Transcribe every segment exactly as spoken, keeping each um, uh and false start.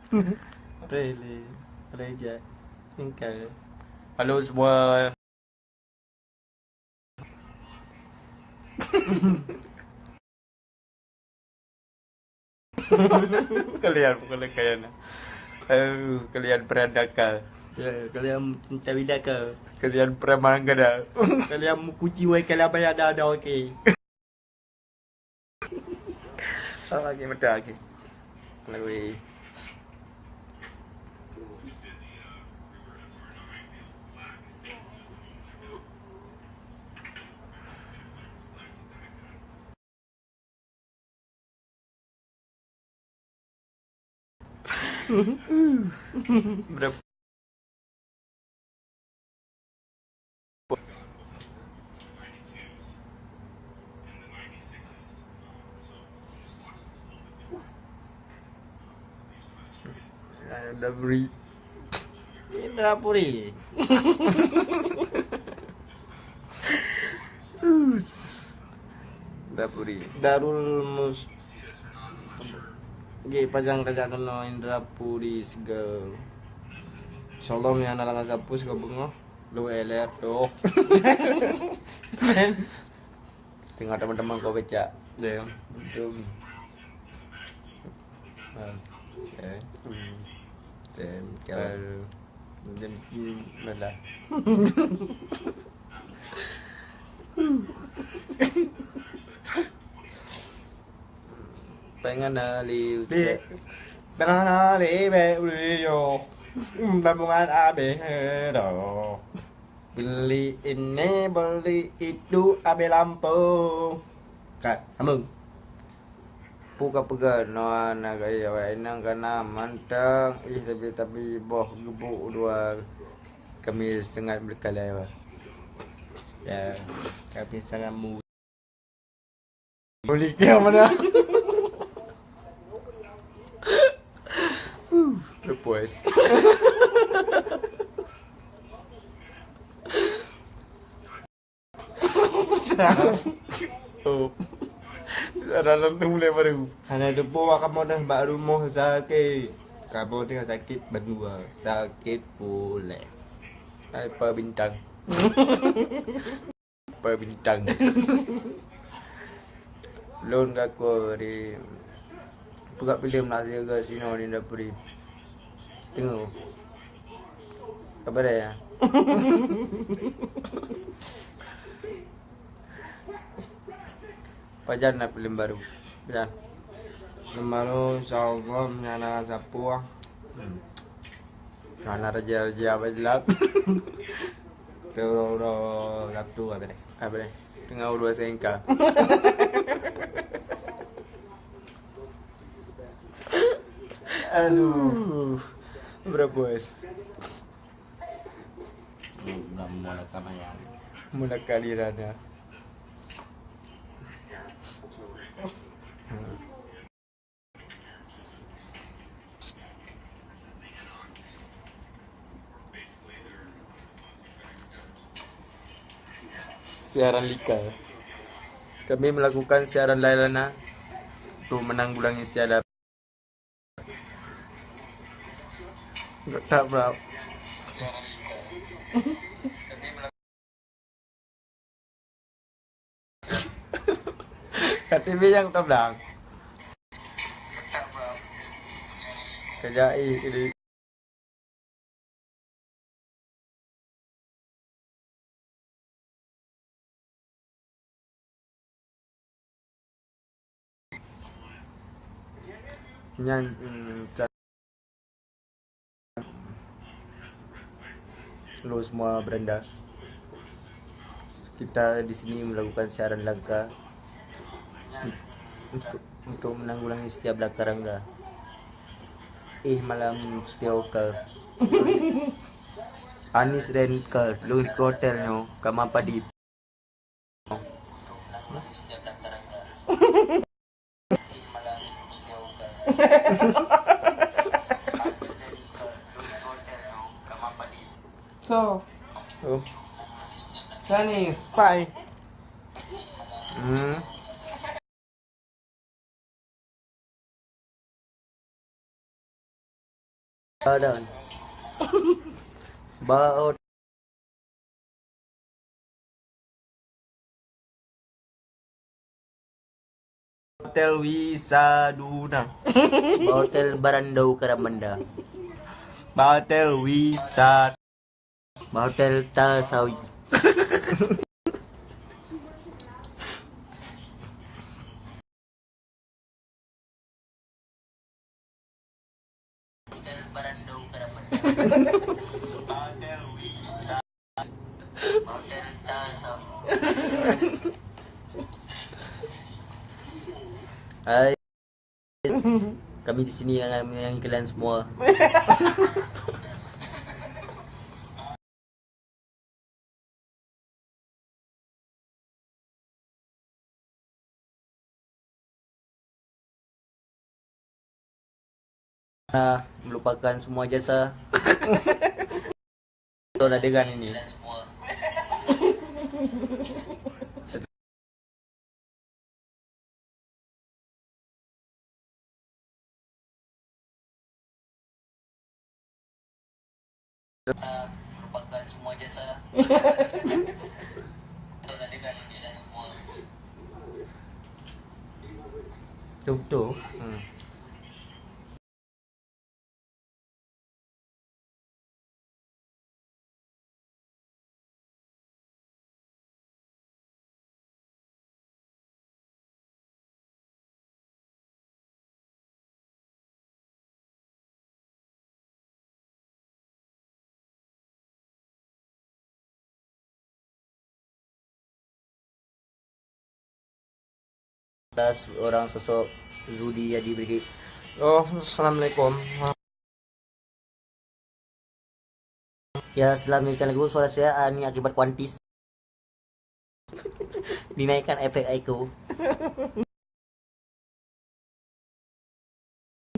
Boleh, boleh je. Engkau. Halo semua. Kalian bukan kalian. Eh, kalian berandakan. Ya, kalian mencari daka. Kalian preman kada. Kalian mukuci wai kalian bayar dah dah okey. Lagi mata lagi. Lagi. Berapa? Indra Puri. Indra Puri. Us. Indra Puri. Darul Mus-, Oke, pajang tajak keunoe Indra Puri siga. Insyaallah, meunyo na lam sapu siga beungoh, lu eler doh. Tengok teman-teman kau becak. Ya. Betul. Ha. Eh. Hmm. Tem, kalau dan, hmm, malah. Pengen na li. Di, pengen na li, be, uli yo. Hmm, tabungan abis, eh, doh. Beli ini, beli itu, abis lampu. Ka, sambung. Peue ka peugah, noe na gaya awak inong ka na mantong, ih, tapi, tapi boh geubuk dua kami sangat berkalai, wah. Ya, kami sangat mu-, Boleh ke mana? Huh, terpuas. Oh. Dalam tu mulai baru. Hana teupeu wak kamoe dah bak rumoh sakét. Kamoe teuka sakét bandua. Sakét puléh. Hai, Pa Bintang. Pa Bintang. Lôn gakoe di peugah filem na siaga sinoe di dapur. Teungoh. Sabar ya. Pajan na filem baru? Pajan? Filem baru, insyaallah, meunyo na sapu. Hmm. Hana raja-raja apa jelas. Teu uroe-uroe Sabtu apa deh? Apa deh? Tengah uroe sengka. Aduh. Berapa, es? Mula kali rada. Siaran lika. Kami melakukan siaran lalana untuk menanggulangi siaran. Tak, bro. K T P nyang tablang. Kejai, kejai. Nyan, mm, ca-, lo semua beranda. Kita di sini melakukan siaran langka untuk, untuk menanggulangi setiap laka rangga. Eh, malam setiap oka. Anis Renker, lung di hotel nyo, kama padi. So. Oh. Chinese. Bye. Hmm. Badan. Ba-, Hotel Wisaduna. Ba-, Hotel Barandau Karamanda. Ba-, Hotel Wisat. Ba-, Hotel Tasawi. Hai. Kami di sini yang menyayangi kalian semua. Nah, melupakan semua jasa. Betul adegan ini. Melupakan semua jasa. Betul adegan ini dan semua. Betul, betul. Hmm. Atas orang sosok Zudi Yadi Brigit. Oh, assalamualaikum. Ya, setelah menyanyikan lagu, suara saya, ah, ni akibat kuantis. Dinaikkan efek echo.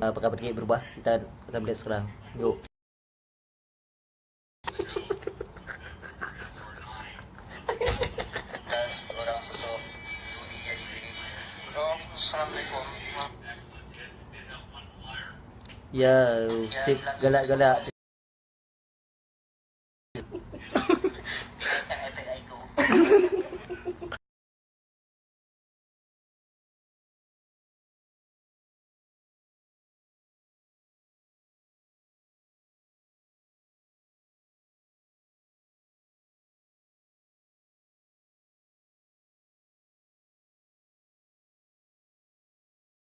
Ah, apakah berubah? Kita akan melihat sekarang. Yuk. Ya, sip galak-galak.